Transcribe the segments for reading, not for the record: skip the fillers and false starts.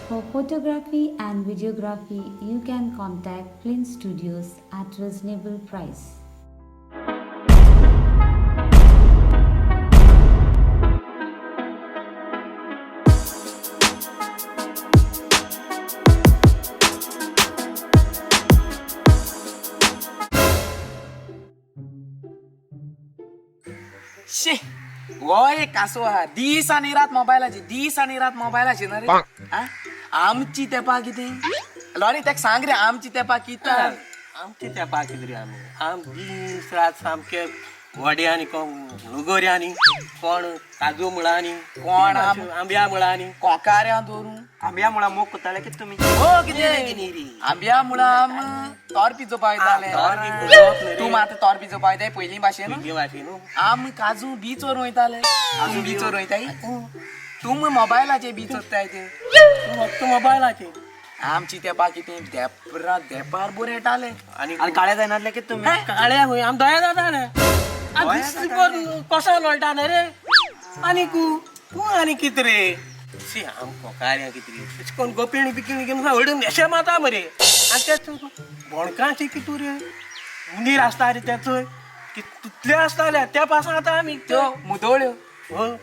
For photography and videography, you can contact Flint Studios at reasonable price. शे, हो एक कासो आहा, दीस आनी रात मोबायलाची, दीस आनी रात मोबायलाची ना रे. आ? आमची तेपा कितें लॉरी, तेका सांग रे, आमची तेपा कितें. आमचे तेपा कितें रे, आमी आम दीस रात सामके वड्यांनी, कोण लगोऱ्यांनी, कोण काजू मुळांनी, कोण आंब्या मुळांनी, कोकाऱ्या दवरून. आंब्या मुळा मोग कोताले कितें तुमी? हो, कितें आंब्या मुळां आम तोर पिजोवपा वयताले. तोर बी पिजोवप न्ही रे. तूं मात तोर पिजोवपा वयताय पयलीं भाशेन. पयलीं भाशेन न्हू. आम काजू बी चोरून वयताले. काजू बी चोरून वयताय, तूं मोबायलाचे बी चोरताय ते. तूं फक्त मोबायलाचेर. आमची तेपा कितें, देपरा देपार बोर येताले. आनी आनी काळ्या जायनासले कितें तुमी? काळ्या खंय, आम दया जाता रे. कसो लोळटा न्ही रे. आनी तूं आनी कितें रे, शी, आम कोकाऱ्या कितें रे, अशें कोण गोपिणी बिकिणी घेवन व्हडून अशें माता मरे. आनी ते बोणकांचे कितू रे, उंदीर आसता रे ते चोय तितले आसताले त्या पासून आतां आमी त्यो मुदोळ्यो हो.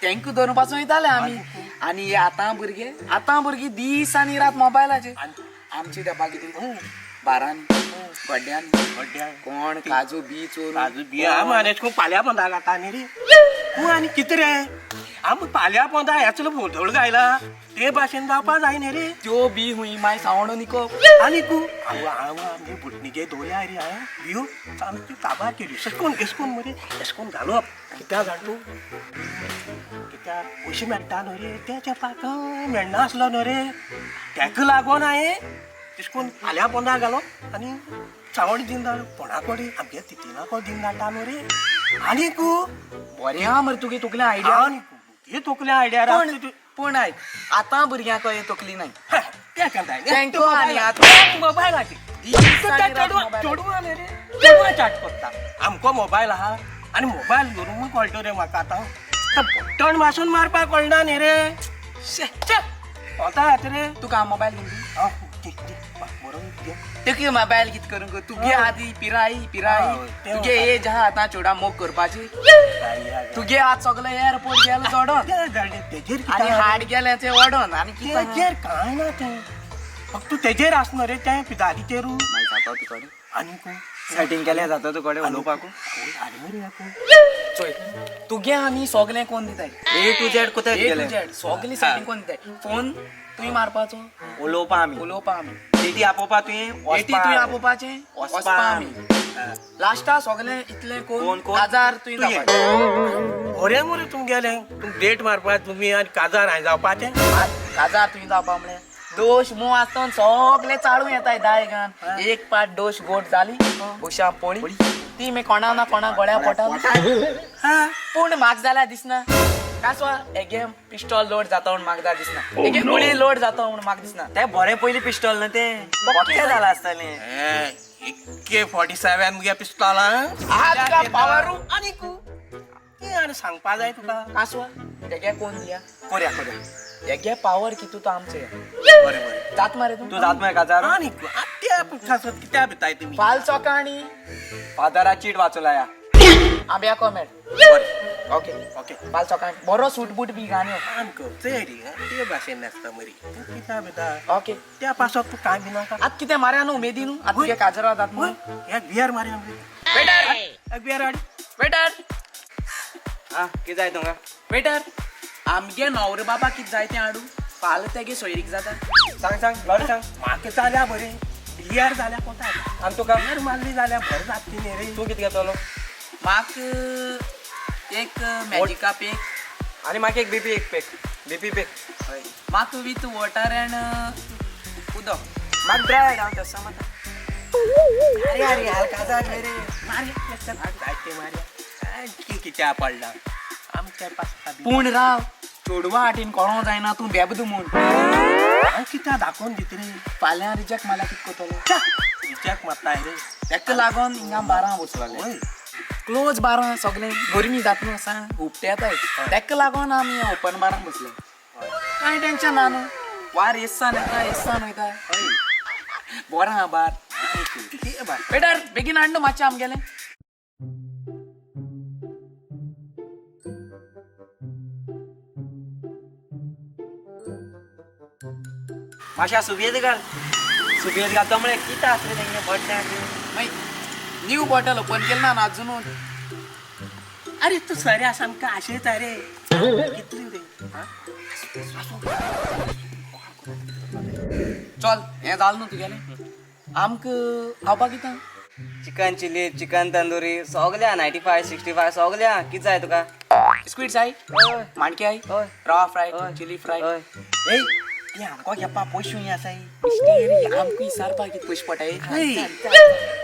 तेंका धरून पासून वयताले आमी. आनी हे आतां भुरगे, आतां भुरगीं दीस आनी रात मोबायलाचेर. आमची तेपा कितें, बारांनी, गड्ड्यांनी, गड्ड्या कोण काजू बी चोरून. काजू बिया आम आनी अशें करून पाल्या पोंदा घाता न्ही रे. तूं आनी कितें रे, आम पाल्या पोंदा हेचलो भोंवतळ घायला ते भाशेन जावपा जाय न्ही रे. त्यो बी हुंय मागीर सावंड निकोप. आनी तूं हांव हांव आमगे बुटणीचे दवरल्या रे हांवें बियो सामक्यो काबार केल्यो. अशें करून अशें करून मरे, अशें करून घालप कित्याक जाण तूं, कित्याक पयशे मेळटा न्हू रे त्या तेंपाक मेळनासलो न्हू रे. तेका लागून हांवें तशें करून पाल्या पोंदा घालप आनी सावड दिवन धाडप कोणा कडेन, आमगे तितिना कडेन दिवन धाडटा न्हू रे. आनी बरें आहा मरे तुगे तकले आयडिया. आनी हे तकले आयडिया. पूण पूण आयक, आतां भुरग्यांक हे तकली नाय. ते करताय. तेंको आनी आतां मोबायलाचेर दीस आनी रात मोबायलाचेर. चेडवां न्ही रे, चेडवां चाट करता. आमको मोबायल आहा आनी मोबायल धरूंक कळटा रे म्हाका आतां. बटण वासून मारपाक कळना न्ही रे. शे, कोता येता रे. तुका मोबायल घेवन दी. आं, दी, दी, बरोबर दी. तुगे मोबायल कित करूंक, तुगे आदी पिराय पिराय. हय, तें तुगे एज आहा आतां चेडा मोग करपाची. तुगे आज सगळे एअरपोर्ट गेलो चडोन तें जालें, तेजेर आनी कितें आहा? हाड गेलें तें वडोन आनी कितें आहा? तेजेर कांय ना, तें फक्त तेजेर आसना रे, तें पिदारीचेर. मागीर जाता तुकडे. आनी कोण सेटींग केलें जाता तुकडे उलोवपाक. आनी मरे आतां. चोय, तुगे आमी सगळें कोण दिताय. ए टू झेड कोताय ए टू गेले. झेड सगळी सेटींग कोण दिताय. फोन तुवें मारपाचो, उलोवपा आमी. उलोवपा आमी. एटी आपोवपा तुवें. एटी तुवें आपोवपाचें, वचपा वचपा आमी. लास्टा सगळें इतलें कोण कोण कोण? काजार तुवें तुवें. जावपाचें. बरें मरे तुमगेलें, तुम डेट मारपा तुमी आनी काजार हांवें जावपाचें. काजार तुवें जावपा म्हळ्यार दोश मोव आसतना सगळे चाळून येताय दायगान. एक पाट दोश गोट जाली, उशा पोळी ती मे कोणा ना कोणा गळ्या पोटान. पूण म्हाका जाल्यार दिसना कासवा एगे पिस्टॉल लोड जाता म्हूण म्हाका जाल्यार दिसना, एगे गुळी लोड जाता म्हूण म्हाका दिसना. तें बरें पयलीं पिस्टॉल न्हू तें बोक्के जालां आसतलें. AK-47 मुगे पिस्तोलां. आहा तुका पावरू. आनी कितें आनी सांगपा जाय तुका. कासवा तेगे कोण दिया. कोरया कोरया. एगे पावर कितू तो आमचे. बरें बरें. जात मरे तूं. तूं जात मरे काजार. आनी त्या पुठासत कित्या भिताय तुमी. फाल सकाळी फादरा चीट वाचोलाया. आंब्या कोमेड. बरें. ओके. ओके. फाल सकाळी बरो सूट बूट बी घाल. आमकां चय रे, ते भाशेन नासता मरे, तूं कित्या भिता. ओके. त्या पासत तूं कांय भिनाका. आतां कितें मारया न्हू उमेदी न्हू, आतां तुगे काजरा जात वय, म्हूण. एक बियर मारया मरे. वेटर. एक बियर हाड. वेटर. आं, कितें जाय तुमकां? वेटर, आमगे न्हवरो बाबा कितें जाय तें हाडू, फाल्यां तेगे सोयरीक जाता. सांग सांग लॉरी सांग. म्हाका जाल्या बरें, बियर जाल्या कोता. आनी तुका? बियर मारली जाल्यार बरें जाता न्ही रे. तूं कितें घेतलो? म्हाका एक मॅजिका पेक. आनी म्हाका एक बीपी एक पेक, बीपी पेक. हय, म्हाका विथ वॉटर एंड उदक. म्हाका ड्राय हांव तसो माता. अरे अरे हाल काजार न्ही रे. मारया जायते मारया, कित्या पडला आमच्या पासता. पूण राव, चेडवा हाटीन कोणो जायना तूं बेबदू म्हूण. हांव कित्या दाखोवन दित रे. फाल्यां रिजेक्ट मारल्यार कितें करतलो? रिजेक्ट मारताय रे. तेका लागून हिंगा बारां बसलेले. वय. क्लोज बारां सगळें गरमी जाता न्हू सांग, हुपटे येताय. तेका लागून आमी ओपन बारां बसले. कांय टेंशन ना न्हू. वार येसान येता येसान वयता. बरें आहा बार. बेटर बेगीन हाड न्हू मातशें आमगेलें. मातशें सुबेज घाल, सुबेज घाल. तो म्हळ्यार कितें आसलें तेंगे बड्ड्याक? मागीर न्यू बॉटल ओपन केलें ना अजुनूच. अरे तूं सरे आसा आमकां आशयता रे. कितली रे? चल, हें जालें न्हू तुगेलें. आमकां खावपाक कितें? चिकन चिली, चिकन तंदुरी सगळें आहा. 95, 65 सगळें आहा. कितें जाय तुका? स्क्वीड्स आहाय? माणके आहाय? हय. रवा फ्राय? हय. Chilli fry? हय. ए, ती आमकां घेवपा पयशे हुंय आसाय? मिस्टेरी, आमकां विचारपाक कितें पयशे पडटाय?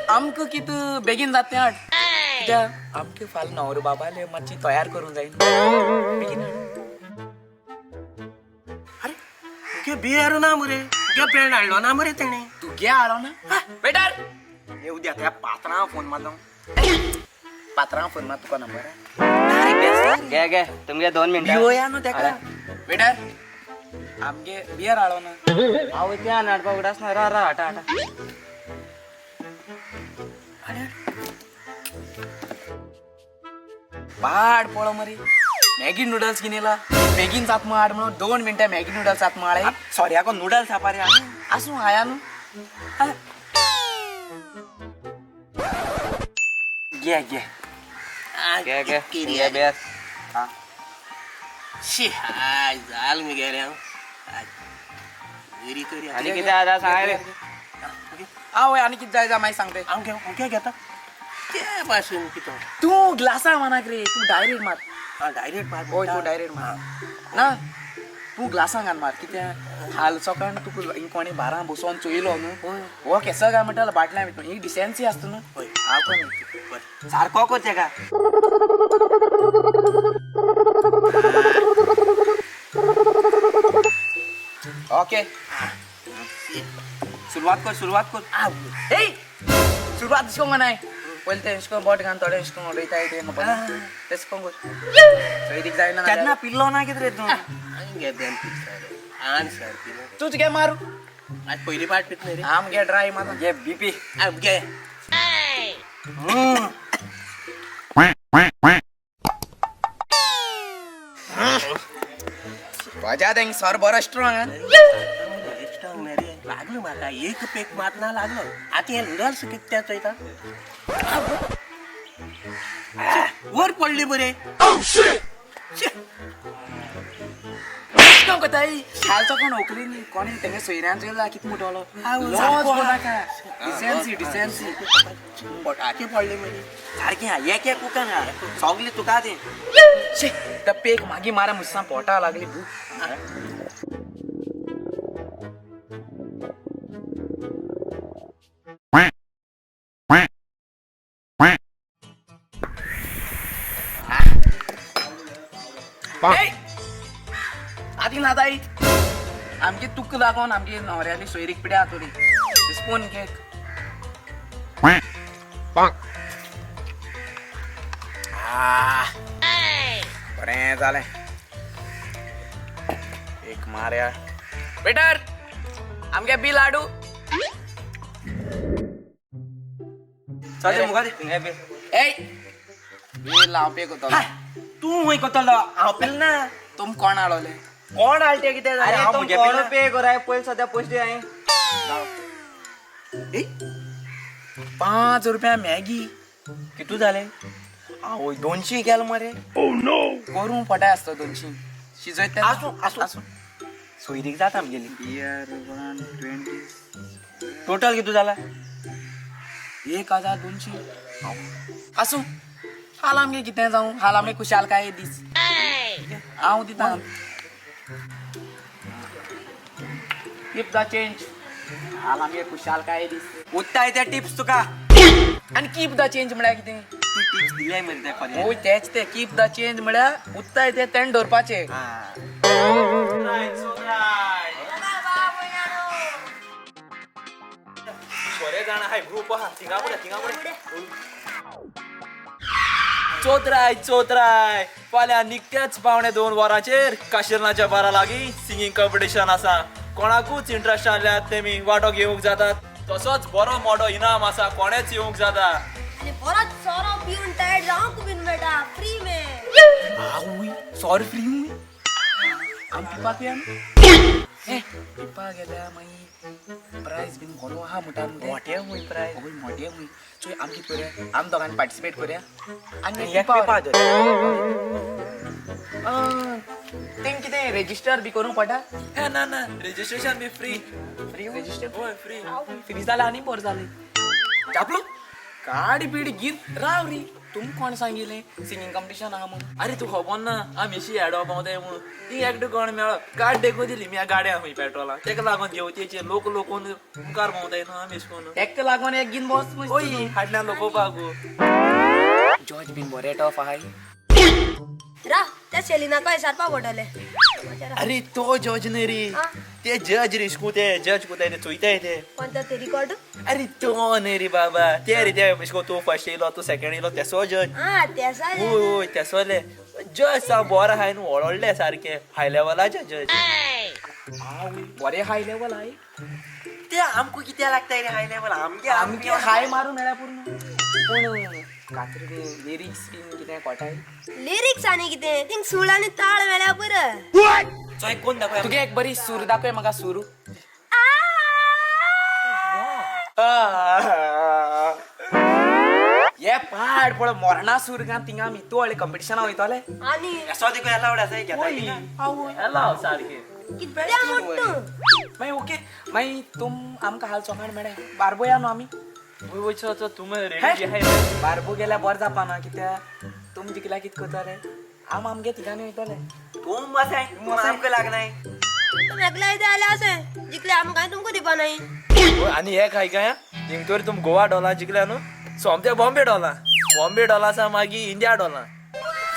आमकां कितें बेगीन जाता तें हाड. कित्याक आमकां फाल्यां न्हवरो बाबाले मातशी तयार करूंक जाय न्हू. बेगीन हाड. अरे तुगे बियर ना मरे, तुगे पेण हाडलो ना मरे तेणें. तुगे हाडो ना बेटर. येऊ द्या त्या पात्रां फोन मारता. पात्रां फोन मार. तुका नंबर? घे घे, तुमगे 2 मिनटां. बियोया न्हू तेका. बेटर, आमगे बियर हाडो ना. हांव ते हाडपा उगडास ना. रा रा हाटा हाटा. पाड पळो मरे, मॅगी नुडल्स घेवन येयला. बेगीन जात मग हाड म्हणून 2 मिनटां मॅगी नुडल्स जात मग हाडे. सोऱ्याको नुडल्स हापा रे. आसूं, हाया न्हू. घे घे घे घे, तुमगे बियर. शी, हाय जाल मुगेलें हांव. बरी तरी. आनी कितें आसा सांग रे. आवय, आनी कितें जाय जा मागीर सांगते. हांव घे, मुगे घेता ते भाशेन कितें. तूं ग्लासा मानाक रे, तूं डायरेक्ट मार. हां, डायरेक्ट मार. हय, तूं डायरेक्ट मार ना, तूं ग्लासां घाल मार. कित्याक हाल सकाळ तुका हिंग कोणी बारां बसोन चोयलो न्हू, हो केसो काय म्हणटालो बाटल्या भितर. ही डिसेन्सी आसता न्हू. हय. हांव कोण. बरें. सारको कर तेका. ओके, सुरवात कर, सुरवात कर. ए, सुरवात अशें करूंक नाय. पयलीं तें अशें करून बोट घालून थोडें अशें करून उडयताय तें खबर ना. तें करून कर. सोयरीक जायना. केन्ना पिल्लो ना कितें रे तूं? हांव घे बेन पिता रे आन सारकी न्हू. तूं तुगे मारू. आज पयली पाट पित न्ही रे. आमगे ड्राय मार. घे बीपी. आमगे. Quack, quack, quack. मजा तेंग सर बरो स्ट्रॉंग. स्ट्रॉंग न्ही रे, लागलो म्हाका एक पेक मात ना लागलो. आतां हे नुडल्स कितें त्या चोयता वर पडली बरे. कोताय हालचो कोण ओकली न्ही कोणी तेंगे सोयऱ्यान चोयला कितें म्हणटलो. लॉज नाका. Decency, decency. पोटाचे पडले मरे. सारकें हा, एक एक कुकान हा सगळें तुका तें. शे, त्या पेक मागीर मारा मुसां पोटा लागली भूक. Quack, quack, quack. ए, आती ना ताई, आमगे तुक लागोन आमगे न्हवऱ्याली सोयरीक पिड्या थोडी. Spoon cake. Quack, quack. बरें जालें, एक मार्या. बेटर, आमगे बिल हाडू. चल मुखार तुमगे बिल. ए, बिल हांव पे करतलो. तूं खंय करतलो? हांव पिल ना. तुम कोण हाडवले? कोण हाडटे कितें जालें? हांव म्हगे पिल पे कराय पयलीं सद्या पयशे दी हांवें. 5 रुपया मॅगी. कितू जालें? आवय, 200 गेल मरे. करूं पटाय आसता 200 शिजयत. आसूं आसूं आसूं, सोयरीक जाता आमगेली. बियर 120. टोटल कितू जाला? 1200. आसूं, हाल आमगे कितें जावं, हाल आमगे खुशालकाये दीस. हांव दिता. Keep the change. हाल आमगे खुशालकाये दीस. उत्ताय ते टिप्स तुका. आनी कीप the change म्हळ्यार कितें? ती टिप्स दिल्याय मरे त्या खोल्यान. हय, तेच ते. कीप the change म्हळ्यार उत्ताय ते तेणें दवरपाचे. चोत्राय चोत्राय, फाल्यां निकत्याच 1:45 वरांचेर काशिरनाच्या बारा लागीं सिंगींग कॉम्पिटिशन आसा. कोणाकूच इंट्रस्ट आसल्यार तेमी वांटो घेवंक जातात. तसोच बरो मोठो इनाम आसा, कोणेच येवंक जाता. आणि परत सोरो पिवन टायर्ड जावंक बीन मेळटा फ्री में. आवय, सॉरी, फ्री हुई. आम पिपाक या न्हू? ए, पिपा गेल्या मागीर प्रायज बीन बरो आहा म्हणटा न्हू ते. मोठे हुई प्रायज. आवय, मोठे हुई. चोय, आम कितें करुया, आम दोगांनी पार्टिसिपेट करुया आनी एक पिपा धर. तेंक कितें रेजिस्टर बी करूंक पडटा? हे ना ना, registration be free. Free register? होय, फ्री. फ्री जाल्यार आनी बरें जालें. चापलो गाडी बिडी गीत राव री, तुमकां कोण सांगिल्लें सिंगींग कॉम्पिटिशन आहा म्हणून? अरे, तूं खबर ना आमी अशी हेडो भोंवताय म्हणून. ती एकटो कोण मेळो गाड देखून दिली मी गाड्या खंय पेट्रोला, तेका लागून घेवचेचे लोक लोकून मुखार भोंवताय न्हू आमी अशें करून. तेका लागून एक गीन बस. ओय, फाटल्यान लोकोवपाक गो. जॉर्ज बीन बरे टफ आहाय. रा, त्या सेलिनाक विचारपा पडटलें. अरे, तो जज न्ही रे. आ? ते जज रे, इश्कू ते जज कोताय, ते चोयताय ते. कोणता ते रिकॉर्ड? अरे, तो न्ही रे बाबा, ते रे ते इश्को तूं फर्स्ट येयलो, तूं सेकंड येयलो, तेसो जज. हा, तेसा. ओय ओय, तेसोले जज सा बरो आहाय न्हू, व्हडले सारके हाय लेवलाचे जज. बरे हाय लेवल आहाय. ते आमकां कित्याक लागता रे हाय लेवल आमगे? आमगे हाय मारून मेळ्ळ्या पूर्ण. पूण कातरी लिरिक्स बीन कितें कोटाय? लिरिक्स आणि कितें, थिंग सूळ आनी ताळ मेळ्ळ्या पुरो. चोय, कोण दाखय. तुगे एक बरी सूर दाखय म्हाका, सूर. हे पाड पळय, मरणा सूर गा. थिंगा आमी तूं व्हडलें कंपिटिशना वयतले. आणि येसो देखून एलावड आसा घेता. एलाव सारके. कित्या मोठ्ठू. मागीर ओके, मागीर तुम आमकां हाल सोकाण मेळ्ळे, बारबो या न्हू आमी. वय वय, चल चल, तुमी रेडी आहाय? बारबो गेल्यार बरें जावपा ना, कित्याक तुम जिखल्यार कितें करतले? आम आमगे तिगांनी वयतले. तूं आसाय, तूं आमकां लागनाय. तुमी एकल्या इथे आले असें जिखले, आमकां तुमकां दिवपा नाही. आनी हे खाय काय थिंग तुम गोवा डॉला जिखल्या न्हू, सोमते बॉम्बे डॉला, बॉम्बे डॉला सा, मागीर इंडिया डॉला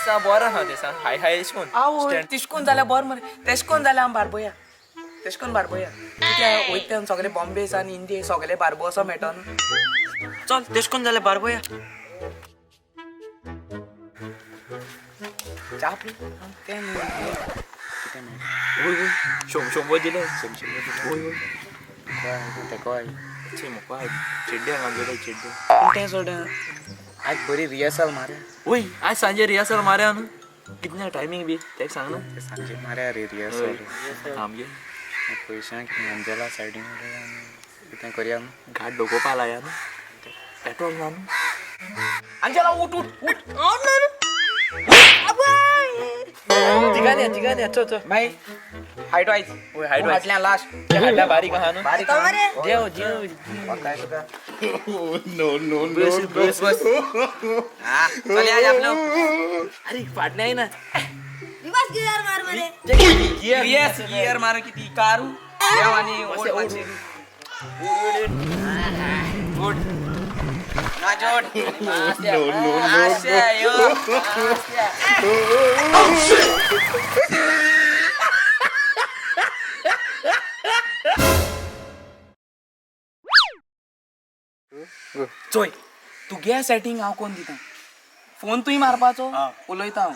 सा. बरो आहा ते सा हाय हाय एश कोन. आवय, तेशकोन जाल्यार बरें मरे. तेशकोन जाल्यार आमी बारबोया, तेशकोन बारबोया. कित्याक वयता तेन्ना सगळे बॉम्बे आनी इंडिये सगळे बारबो असो मेळटो न्हू. चल, तेश कोन जाल्यार बारबोया. च्या पी तें न्हू. कितें मेळटा? वय वय, शंबर दिले, शंबर. वय वय. तेको. छे, म्हाका चेड्डे हांगा गेले चेड्डे. पूण तें सोड, आज बरी रिहर्सल मार. वय, आज सांजे रिहर्सल मारया न्हू. कितल्या टायमींग बी तेका सांग ना. सांजे मारया रे रिहर्सल. आमगे पयशांक अंजेला सायडीन आनी कितें करया न्हू. घाट डोकोवपा लाया न्हू, पेट्रोल ना न्हू. अंजेला, उठ उठ उठ. हांव ना अबय. तिगांनी तिगांनी, चल चल. मागीर हायट वायज. वय, height wise. फाटल्यान लास्ट. हाडल्या बारीक आहा न्हू. बारीक. तो मरे. जेव जेव. काय तुका? बस बस बस. हा, चल या आप लोग. अरे, फाटल्या ना. रिवर्स गिअर मार मरे. गियर गियर मार किती कारू देव आणि ओढ मातशी. गुड. ना जोड. आस्या, यो. आस्या. चोय, तुगे सेटींग हांव कोण दिता, फोन तुवें मारपाचो, उलयता हांव.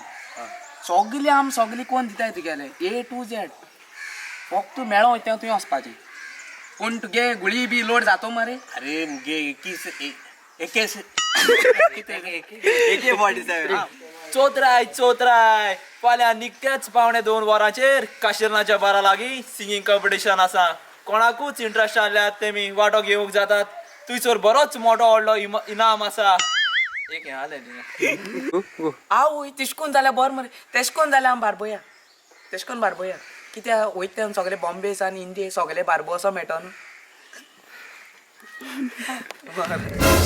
सगले आम सगले कोण दिताय तुगेले ए टू झेड. फक्त मेळो वयता तुवें वचपाचें. पूण तुगे गुळी बी लोड जातो मरे. अरे, मुगे एकीस एकेस. एके 47. चोत्राय चोत्राय, फाल्यां निकत्याच 1:45 वरांचेर काशिरनाच्या बारा लागीं सिंगींग कॉम्पिटिशन आसा. कोणाकूच इंट्रस्ट आसल्यार तेमी वांटो घेवंक जातात. थंयसर बरोच मोठो व्हडलो इनाम आसा. एक हें आलें थिंगा. आवय, तेशकोन जाल्यार बरें मरे. तेशकोन जाल्यार आम बारबोया, तेशकोन बारबोया. कित्याक वयता तेन्ना सगळे बॉम्बे आनी इंडिये सगळे बारबो असो मेळटो न्हू.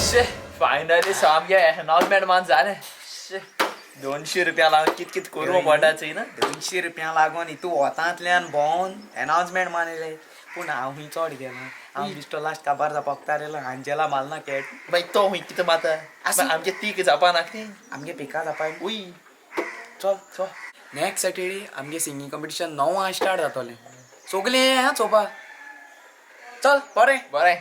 शे, फायनली सामकें अनाउन्समेंट मान जालें. शे, 200 रुपया लागून कित कित करूं पडटा चोय ना. 200 रुपया लागून हितू वोतांतल्यान भोंवन एनाउन्समेंट मारले. पूण हांव खूंय चड गेलो, हांव बिश्टो लास्ट काबार जावपाक येयलो. आंजेला मारना कॅट. मागीर तो खूंय कितें मारता? आसूं. आमगे तीक जावपा ना कितें. आमगे पिका जावपाक. उय. चल चल, नेक्स्ट सॅटर्डे आमगे सिंगींग कंपिटिशन 9 स्टार्ट जातलें. सगलें आं चोवपा. चल बरें. बरें.